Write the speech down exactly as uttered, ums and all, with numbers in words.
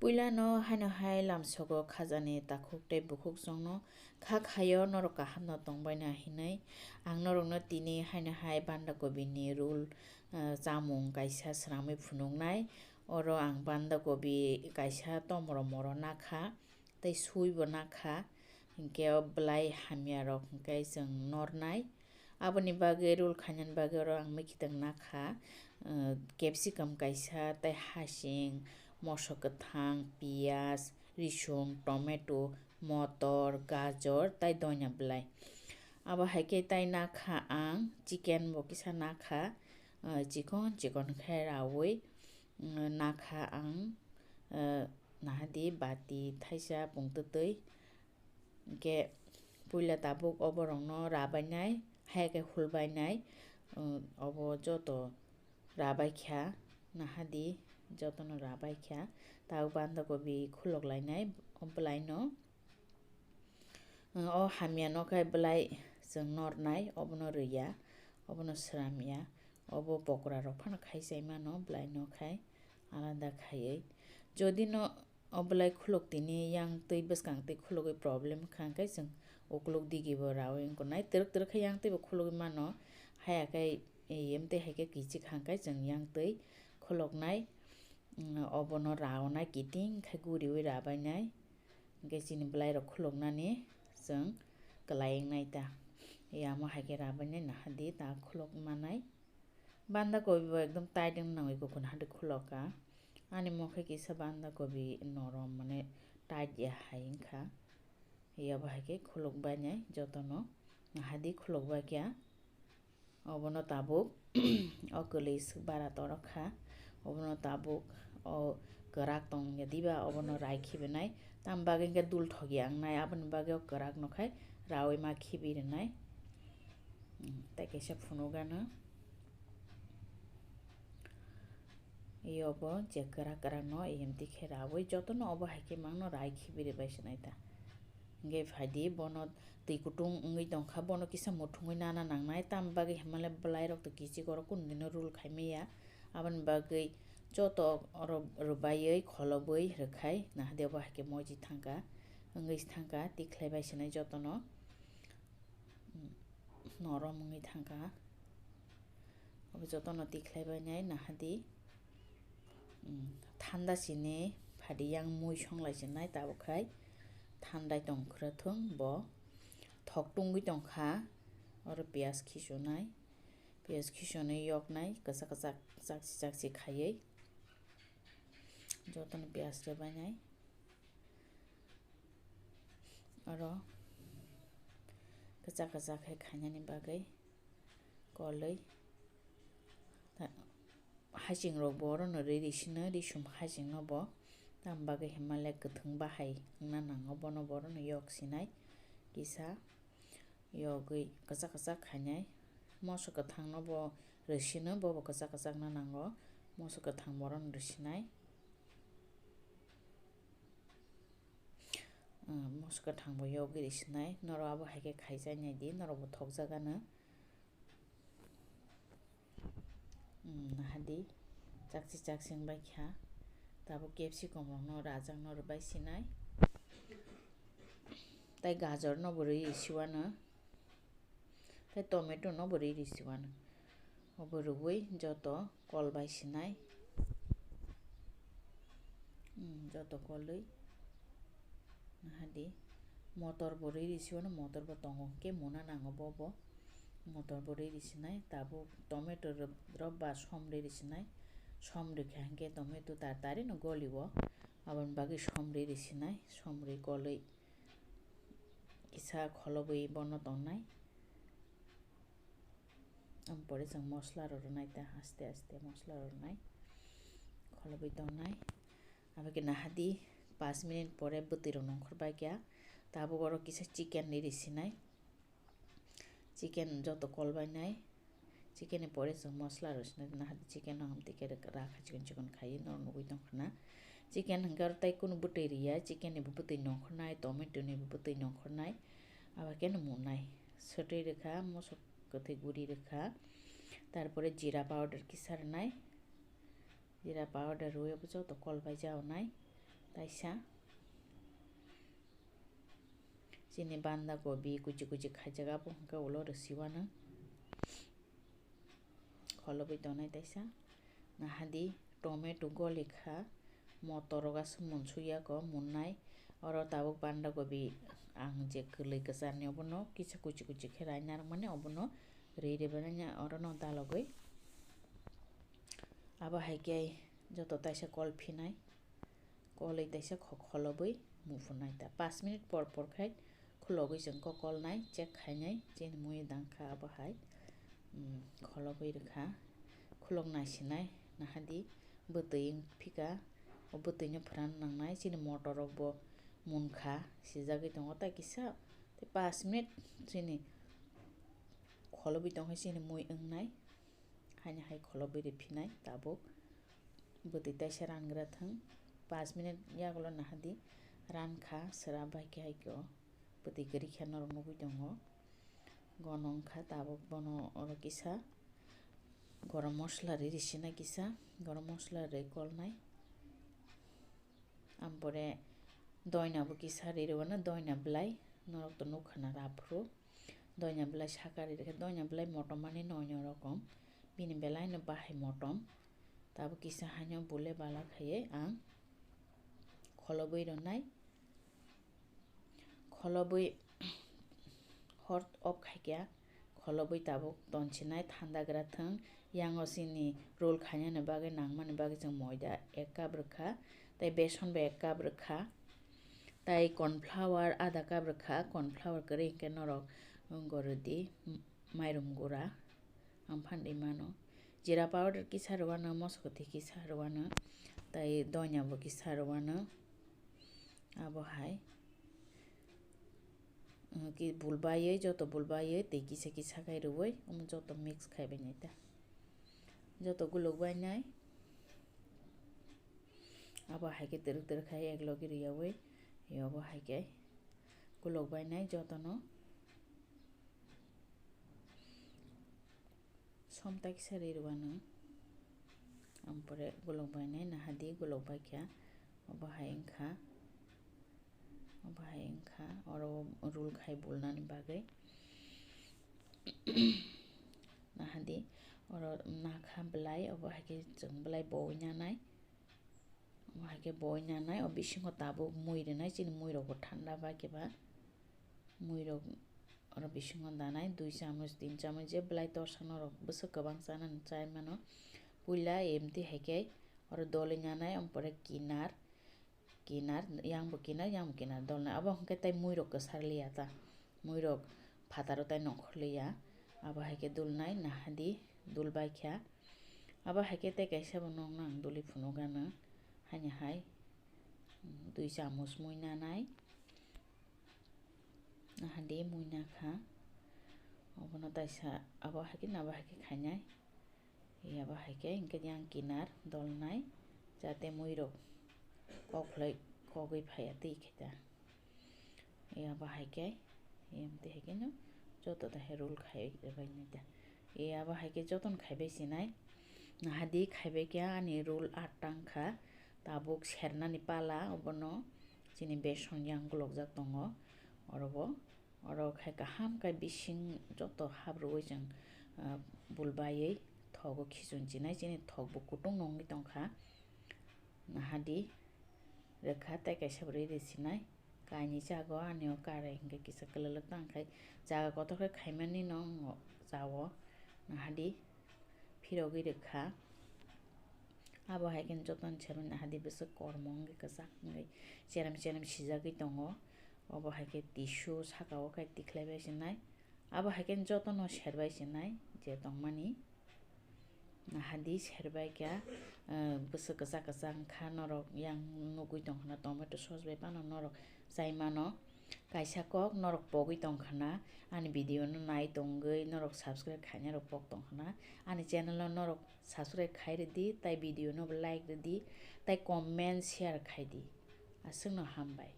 Puilano haino hai lamsogo khajani takhuk tei bukhuk chwngno kha khaio norok kahamno tongbaina hinwi. Ang norokno tini haino hai banda kobini roll, ah, chamung kaisa swnamwi phunuknai. Oro ang banda kobi kaisa tomoro moro nakha tei suibo nakha. Hinkhe o belai hamyarok hinkhe chwng nornai. Aboni bagwi roll khainani bagwi oro ang mikitwng nakha, uh, capsicum kaisa, tei hasing, moso kwthang, piyaj, risung, tomato, motor, gajor, tei doina belai. Abo hai khe tei nakha ang chicken bo kisa nakha, uh, chikon chikon khe raui, uh, nakha ang, uh, nahadi bati thaisa pungtwtwi. Hinkhe puila tabuk oborokno rabainai, haya khe hulbainai, um, obo joto rabaikha, nahadi jotono rabaikha. Tabuk banda kobi khulok lainai o bwlaino. Um, o hamyano khe bwlai chwng nornai, obono rwya, obono swramya, obo pokora rok phano khaichai mano bwlaino khai alada khaiwi. Jodi no o belai khulok tini yang twi bwskang twi khulogwi problem wngkha, hwnkhe chwng ukulok digi bo raui wngkha nai, twrwk twrwk khe yang twi bo khulogwi mano, haya khe, em, tei hai khe kichik hwnkhe chwng yang twi khuloknai, mm, obono raunai kiting khe guriui rabainai, hwnkhe chini belai rok khuloknani chwng kwlai wngnai ta, yamo hai khe rabainai nahadi ta khulok manai. Banda kobi bo ekdom tight wng nangwi kukun hadi khuloka. Ani mokhe kisa banda kobi norom mane tight ya hai wngkha. Yabo hai khe khulok bainai jotono hadi khulok bai kya. Obono tabuk o kwlwi swk bara torok kha. Obono tabuk o kwrak tong ya diba, obono rai khibi nai. Tam bagwi hwnkhe dul thok ya wngnai, aboni bagwi o kwrak no khai raui ma khibi rwnai. Hmm, tei kaisa phunuk gana. Yobo je kwrak kwrak no, em, tikhe raui jotono obo hai khe mangno rai khibi rwbai se nai ta. Hingke phaidi bono twi kutung wngwi tongkha, bono kisa muthungwi nana nangnai, tamo bagwi hwnmale bwlairok twi kichik oro kunu dino rul khai maya. Aboni bagwi joto oro rwbaiwi kholobwi rwkhai nahadi obo hai khe moji thangkha, wngwi thangkha, tikhlai bai se nai jotono. Norom wngwi thangkha. Obo jotono tikhlai bai nai nahadi. Mm, thanda sini phadi yang mui songlai sinai tabuk khai thandai tong khwra thung bo. Thok tungwi tongkha oro piyaj khichunai. Piyaj khichunwi yoknai kwchak kwchak chakchi chakchi khaiwi. Jotono piyaj rwbai nai. Oro kwchak kwchak khe khainani bagwi kolwi ta-, hachingrok bo orono riri sino, risum hachingno bo. Tamo bagwi hwnmale kwthwng bahai wngna nango, bono bo orono yok sinai kisa. Yogwi kwchak kwchak khainai. Moso kwthangno bo rwsino, bobo kwchak kwchakno nango. Moso kwthang borokno rwsinai. Ah, moso kwthang bo yogwi rwsinai. Norok abo hai khe khaijaknai di, norok bo thokjagano. Hmm, nahadi chakchi chakching bai kha. Tabuk capsicum rokno rajak no rwbai sinai. Tai gajor no bo rwi siwano. Tai tomato no bo rwi rwi siwano. Obo rwui joto kol bai sinai. Hmm, joto kolwi. Nahadi motor bo rwi rwi siwano, motor bo tongo, hwnkhe muna nango bo bo. Motor bo rwi rwi sinai, tabuk tomato rw-, rwba som rwi rwi sinai. Som rwkha hwnkhe tomato tar tari no goli o. Aboni bagwi som rwi rwi sinai, som rwi kolwi kisa kholobwi bono tongnai. Am pore chwng mosla rok rwnai ta, aste aste mosla rok rwnai, kholobwi tongnai. Abo khe nahadi, pash minute pore bwtwi rok nongkhor bai kha. Tabuk oro kisa chicken riri sinai. Chicken joto kol bai nai. Chicken ni pore chwng mosla rok sinai, nahadi chicken no hamtwi khe rakha chikon chikon khai norok nugwi tongkha na. Chicken hwnkhe oro tai kunu bwtwi riya, chicken ni bo bwtwi nongkhor nai, tomato ni bo bwtwi nongkhor nai. Abo khe no mung nai. Swtwi rwkha, mosok kwthwi guri rwkha. Tarpore jeera powder kisa rwnai. Jeera powder rwui bo joto kol bai jaonai. taisa chini banda kobi kuchi kuchi khaijak, abo hwnkhe ulo rwsiwano kholobwi tongnai taisa. Nahadi tomato golikha, motor rok aswk munsuk yako munnai. Oro tabuk banda kobi ang je kwlwi kwcharni obono kisa kuchi kuchi khe rainarwkmani obono ri ri bainani orono dalogwi. Abo hai khe joto taisa kol phinai. Kolwi taisa kho-, kholobwi muphunai ta. Paanch minute por por khai khulogwi chwng kokolnai, check khainai, chini mui dangkha abo hai, mm, kholobwi rwkha. Khulok naisinai, nahadi bwtwi wng phika, o bwtwino phwran nangnai, chini motor rokbo munkha, sijagwi tongo tai kisa. Tei paanch minute chini kholobwi tongkhe chini mui wngnai, haini hai kholobwi riphinai tabuk. Bwtwi taisa rangra thwng, paanch minute yagulo nahadi rankha, sera bai khe hai khe o bwtwi kwrwi khe norok nugwi tongo. Gono wngkha tabuk bono oro kisa gorom mosla ri, risina kisa gorom mosla ri kolnai. Ampore doina bo kisa ri rwano, doina belai norok to nukha na raphuru. Doina belai saka ri rwkhe, doina belai motom mani noino rokom, bini belai no bahai motom. Tabuk kisa haino bule bala khaiwi ang kholobwi rwnai. Kholobwi hor off khaikya, kholobwi tabuk tonsinai thanda gra thwng. Yango chini roll khainani bagwi nangmani bagwi chwng moida ek cup rwkha, tei beson bo ek cup rwkha, tei corn flour adha cup rwkha. Corn flour kwrwi hinkhe norok gorodi mairum gura. Ang phan ri mano. Jira powder kisa rwano, moso kwthwi kisa rwano, tei doina bo kisa rwano. Abo hai, uh, ki bulbaiwi, joto bulbaiwi tei kisa kisa khai rwui, omo joto mix khai bai nai ta. Joto guluk bai nai. Abo hai khe twrwk twrwk khai ek logi rwyaui, abo hai khe guluk bai nai jotono. Som takisa ri rwano. Ampore gulok bai nai nahadi gulok bai kha. Obo hai wngkha. Obo hai wngkha. Oro roll khai bulnani bagwi. Nahadi oro nakha belai. Obo hai khe chwng belai bowi nanai. Omo hai khe boi nanai, o bisingo tabuk mui rwnai, chini mui rok bo thanda bai khe ba. Mui rok oro bisingo danai, dui chamoch, tin chamoch, je belai torsa norok bwswk kwbang chanani chai mano. Puila emti hai khe oro doli nanai, ampore kinar, kinar, yang bo kinar, yang bo kinar dolnai. Abo hwnkhe tei mui rok kwsar liya ta. Mui rok phataro tei nongkhor liya. Abo hai khe dulnai, nahadi dul bai kha. Abo hai khe tei kaisa bo nokno ang duli phunukgano, haini hai, mm, dui chamoch mui nanai, nahadi mui nakha, obono taisa abo hai khe, abo hai khe khainai, abo hai khe hinkhe yang kinar dolnai, jate mui rok kokhlai kogwi phaiya twi khe ta. Abo hai khe, emti hai khe no joto da hai roll khai rwbai nai da. Abo hai khe jotono khaibai sinai. Nahadi khaibai khe ani roll atta wngkha. Tabuk sernani pala obono chini beson yang gulokjak tongo. Orobo, oro khai kaham khai bising joto habrwi chwng, ah, bulbaiwi thogo khichun chinai. Chini thokbo kutung nungwi tongkha. Nahadi rwkha tei kaisa bwrwi rwsinai. Kainwi chago ani o karai hinkhe kisa kwlwlwk tang khai chaga kotor khe khaimani no chao. Nahadi phirogwi rwkha. Abo hai khe jotono sero nahadi bwswk kormo wngwi kwchak wngwi cherem cherem sijagwi tongo. Obo hai khe tissue saka o khai tikhlai bai sinai. Abo hai khe jotono serbai sinai je tongmani. Nahadi serbai kha, eh, bwswk kwchak kwchak wngkha norok yang nugwi tongkhana tomato sauce bai phano norok chai mano. Kaisa kok norok pogwi tongkhana ani video no nai tongwi norok subscribe khainai rok pok tongkhana ani channel o norok subscribe khai rwdi tai video no like rwdi tai comment share khaidi. Aswkno hambai.